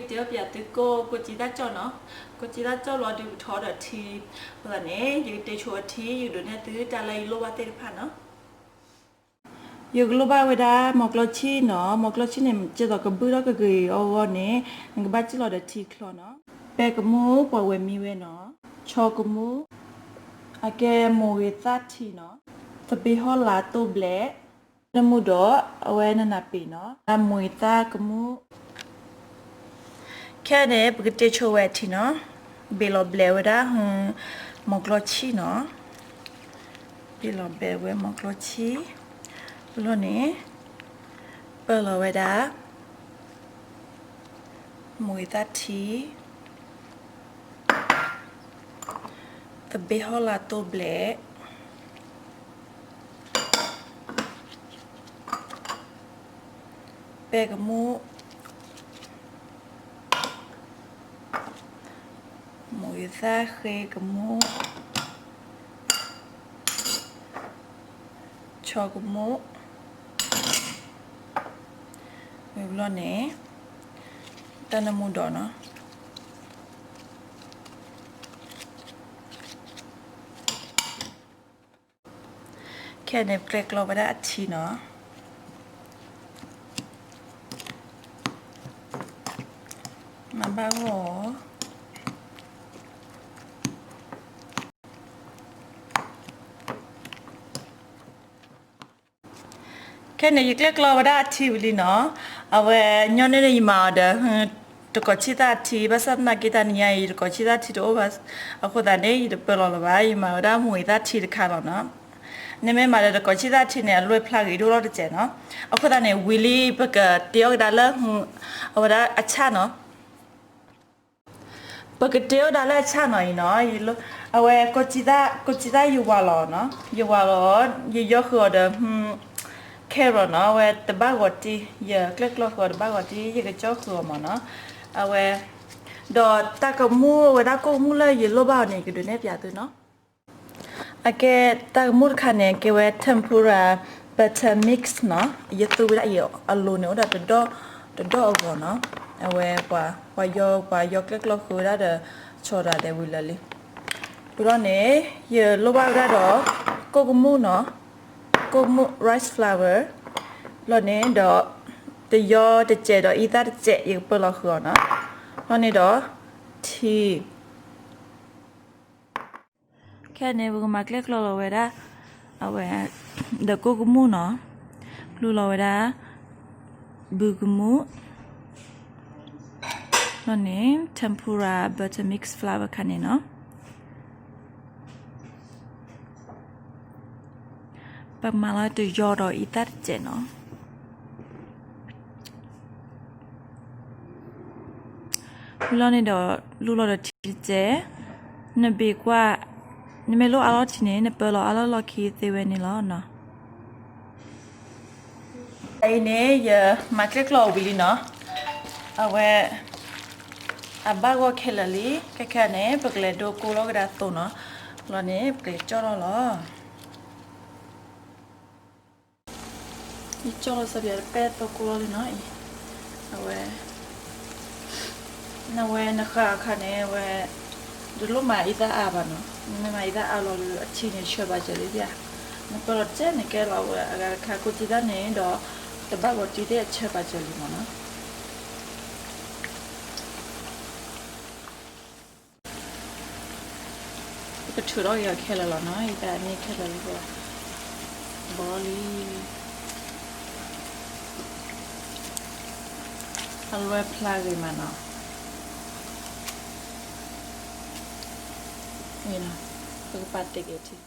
တဲအီၣ်ပၠးသုကိၣ် ကိၣ်ကၠံသၣ်ကၠီၣ်နီၤ. ကိၣ်ကၠံသၣ်ကၠီၣ်လီၤဒုးပထီၣ်ဒီးထံ, အဃိသတးန့ၣ် ယကတဲဆိအထံ ယကဒုးနဲၣ်သုတၢ်လၢယလိၣ်ဘၣ်သ့ၣ်တဖၣ်နီၤ. ယကလိၣ်ဘၣ်ဝဲဒၣ် မိၤကျီဆံၣ်နီၤ. မိၤကျီဆံၣ်န့ၣ် ကဲသိးကဘုၣ်ထီၣ်ကဂ့ၤအဂီၢ်န့ၣ် နကဘၣ်စံၣ်လီၤဒီးထံချီနီၤ. ပဲကမူၣ် ပှၤဝဲၤမံဝဲနီၤ. ဆီကမူၣ်, အကဲမိၤဂ့ၤသၣ်ထံနီၤ. သဘ့ဟီၣ်လာ်တိၢ်ဘျဲး, နမူဒီး အဝဲနနၢ်ပ့ၤနီၤ. မိၤဂ့ၤသၣ်ကမူၣ် ခဲန့ၣ် ပကတဲဆိဝဲအထံနီၤ. ဘ့ၣ်လီၤဘျဲးဝဲဒၣ် မိၤကျီဆံၣ်နီၤ. ဘ့ၣ်လီၤဘျဲးဝဲမိၤကျီဆံၣ်, လီၢ်န့ၣ် ပၢလီၤဝဲဒၣ် မိၤဂ့ၤသၣ်ထံ, သဘ့ဟီၣ်လာ်တိၢ်ဘျဲး, ပဲကမူၣ်, မိၤဂ့ၤသၣ်ဃ့ကမူၣ်, ဆီကမူၣ်, ဝံၤဘျီန့ၣ် တၢ်နမူဒီးနီၤ. ခဲန့ၣ် ပကျဲကျီဝဲဒၣ်အထံနီၤ. မၤဘၣ်ဂီၢ် ခဲန့ၣ် ယကျဲကျီဝဲဒၣ်အထံဝံၤလံနီၤ. အဝဲညီနုၢ်န့ၣ် ယမၤအီၤဒီး တကိးဆံၣ်သၣ်အထံ, ဘၣ်ဆၣ်သနာ်က့တနံၤညါအံၤ ယတကိးဆံၣ်သၣ်ထံတအိၣ်ဘၣ်. အဃိသတးန့ၣ် ယတပၢလီၤလၢၤဘၣ်, ယမၤဝဲဒၣ်မိၤဂ့ၤသၣ်ထံတခါလီၤနီၤ. နမ့ၢ်မၤဒီးတကိးဆံၣ်သၣ်ထံန့ၣ် အလွဲၢ်ဖျါဂ့ၤဒိၣ်လီၤတစဲးနီၤ. အဃိသတးန့ၣ် ဝံၤလံ ပကတ့အီၣ်ကဒါလၢ အဝဲဒၣ်အဆၣ်နီၤ. ပကတ့အီၣ်ဒၣ်လၢအဆၣ်နီၤအံၤနီၤ. အဝဲ ကိၣ်ကၠံသၣ်ယဝၤလီၤနီၤ, ယဝၤလီၤ, ယယီဃုာ်အီၤဒီး carrot နီၤ, အဝဲတဘၣ်ဂီၤတံၢ်, ယကျဲၣ်ကျီဃုာ်အီၤတဘၣ်ဂီၤတံၢ်, ယကကၠီဃုာ်အီၤမးနီၤ. အဝဲ ဒီးတၢ်ကမူၣ် အဝဲဒၣ်ကိၣ်ကမူၣ်လၢယလိၣ်ဘၣ်အီၤန့ၣ် ယကဒုးနဲၣ်ပၠးသုနီၤ. အကဲ တၢ်ကမူၣ်တခါန့ၣ် ကဲဝဲ tempura butter mix နီၤ. ယသူဝဲဒၣ်အံၤ အလိၤန့ၣ် အိၣ်ဒီးတဒီၣ်အဂီၤနီၤ. အဝဲ ပှၤယီၤ ပှၤယီၤကျဲၣ်ကျီဃုာ်ဝဲဒၣ်ဒီး ဆီဒၣ်ဒဲးဝံၤလၢာ်လံ. ဝံၤလီၤန့ၣ် ယလိၣ်ဘၣ်ဝဲဒၣ်ဒီး ကိၣ်ကမူၣ်နီၤ, ကိၣ်ကမူၣ် rice flour လီၤန့ၣ်ဒီး တယီတစဲးဒီးအံသၣ်တစဲး ယကပၢလီၤဃုာ်အီၤနီၤ. လီၤန့ၣ်ဒီး ထံ ခဲန့ၣ် ပကမၤကျဲၣ်ကျီလီၤဝဲဒၣ် အဝဲ ဒီးကိၣ်ကမူၣ်နီၤ, လူလီၤဝဲဒၣ် ဘုကမူၣ် လီၤန့ၣ် tempura butter mix flour ခါန့ၣ်နီၤ. ပကမၤလီၤတယီဒီးအံသၣ်တစဲးနီၤ. ဝံၤလီၤန့ၣ်ဒီး လူလီၤဒီးထံတစဲး, နဘ့ၣ်ကွၢ်, နမ့ၢ်လိၣ်အါလီၤထံန့ၣ် နပၢလီၤအါလီၢ်လီၢ်ခံသ့ဝဲန့ၣ်လီၤနီၤ. အံၤန့ၣ် ယမၤကျဲၣ်ကျီဝံၤလံနီၤ. အဝဲ အဘၣ်ဂီၢ်ခဲလၢာ်လံ, ခဲခဲန့ၣ် ပကလဲၤဒိကိလီၤကဒါသိနီၤ. လီၤန့ၣ် ပကလဲၤကၠီၣ်လီၤလီၤ. ယကၠီၣ်လီၤစၢ်ပၠးတပဲၢ်သိကိလီၤလံနီၤအံၤ. အဝဲ နဝဲနဃၣ်အခါန့ၣ် အဝဲ တလိၣ်မၤအံသၣ်အါဘၣ်နီၤ. နမ့ၢ်မၤအံသၣ်အါလီၤဒီး အထံန့ၣ်ဆၢပာ်စၢၤလံဧါ. နပၢလီၤတစဲးန့ၣ်ကဲလီၤဝဲအဂၤတခါ ကိၣ်ကၠံသၣ်န့ၣ်ဒီး တဘၣ်ဂီၤတံၢ်သ့ၣ်အဆၢပာ်စၢၤလံမးနီၤ. ပကထုးထီၣ်က့ၤအီၤခဲလၢာ်လီၤနီၤ, ယတၢ်အန့ၣ်ခဲလၢာ်လံ, ဘီလံ, အလွဲၢ်ဖျါဂ့ၤမးနီၤ, ပကပာ်တ့ၢ်က့ၤထံ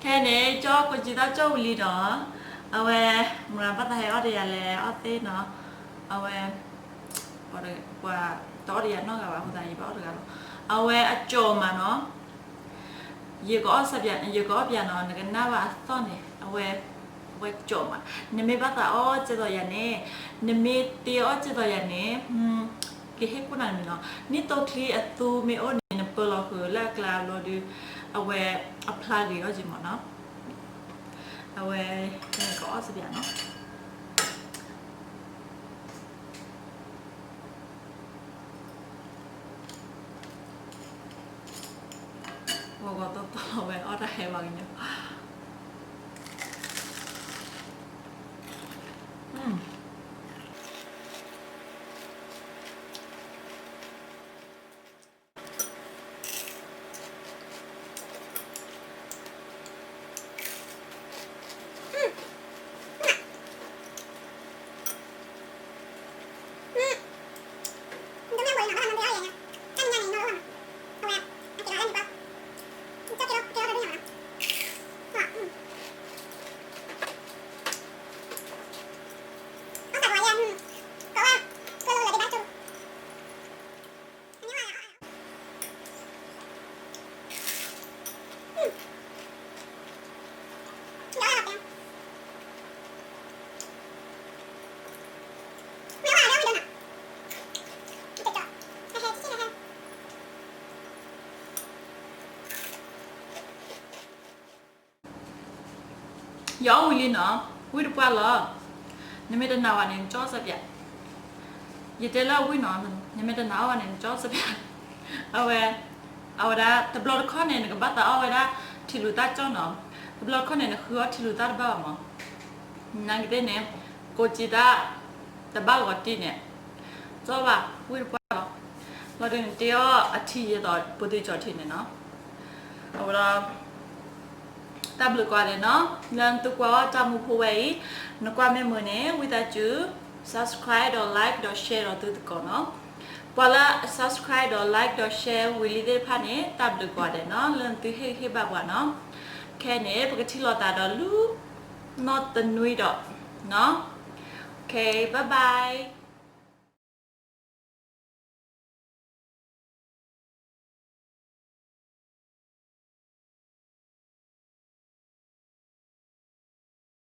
ခဲန့ၣ် ကၠီၣ်ကိၣ်ကၠံသၣ်ကၠီၣ်ဝံၤလံနီၤ, အဝဲ မုၢ်ဂၤဘၣ်သးဟဲအီၣ်တယၤလဲၣ်အီၣ်သ့နီၤ, အဝဲ ပှၤတအီၣ်တယၤနီတဂၤဘၣ်အဃိသတး ယဘၣ်အီၣ်တဂၤလီၤ, အဝဲအကၠီၣ်မးနီၤ, ယကအီၣ်စၢ်ပၠး ယကအီၣ်ပၠးနီၤ နကနၣ်ဘၣ်အသီၣ်န့ၣ် အဝဲ အဝဲကၠီၣ်မး, နမ့ၢ်ဘၣ်သးအီၣ်ကဲသိးယၤန့ၣ်, နမ့ၢ်တ့အီၣ်ကဲသိးယၤန့ၣ် ကဟ့ၣ်ကူၣ်နၤတမံၤနီၤ. နံၣ်သိချံအသူမ့ၢ်အိၣ်န့ၣ် နပၢလီၤဃုာ်လၢအကျါဘျီဒီး အဝဲအဖျါဂ့ၤအီၣ်က့ၤမးနီၤ. အဝဲ နကအီၣ်စပၠးနီၤ. ဂီၤဂီၤတီတီလီၤဝဲ အီၣ်တၢ်ဟဲဘၣ်ကညီ.ယအီၣ်ဝံၤလံနီၤ, ဝံၣ်တပှၢ်လီၤ. နမ့ၢ်တနာ်ဘၣ်န့ၣ် နကၠီၣ်စၢ်ပၠး. ယတဲလၢအဝံၣ်နီၤ, နမ့ၢ်တနာ်အီၣ်ဘၣ်န့ၣ် နကၠီၣ်စၢ်ပၠး. အဝဲ, အဝဲဒၣ် တဘျီတခီၣ်န့ၣ် နကဘၣ်သးအီၣ်ဝဲဒၣ်ထံလူၤသၣ်ကၠီၣ်နီၤ. တဘျီတခီၣ်န့ၣ် နဃုအီၣ်ထံလူၤသၣ်တဘၣ်ဘၣ်မး. နာ်က့သ့ၣ်န့ၣ် ကိးက့ၤသး တဘၣ်ဂီၤတံၢ်န့ၣ် ကၠီၣ်ဘၣ် ဝံၣ်တပှၢ်လီၤ. လီၤဒုးန့ၣ် တ့အီၣ်အထံယဲသိး ပူၤသံကၠီၣ်ထံန့ၣ်နီၤ. အဝဲဒီး တၢ်ဘျုးကိးဂၤဒဲးနီၤ, လၢသုကွၢ်အီၣ်တၢ်မူဖိဝဲအံၤ, နကွၢ်မ့ၢ်မုာ်န့ၣ် ဝံသးစူၤ subscribe ဒီး like ဒီး share ဒီးသုသကိးနီၤ. ပှၤလၢ subscribe ဒီး like ဒီး share ဝံၤလံသ့ၣ်တဖၣ်န့ၣ် တၢ်ဘျုးကိးဂၤဒဲးနီၤ, လၢသုဟ့ၣ်ဂံၢ်ဟ့ၣ်ဘါပှၤနီၤ. ခဲအံၤန့ၣ် ပကထံၣ်လိာ်သးဒီးလၢနီၢ်တနွံဒီးနီၤ. Okay, bye bye.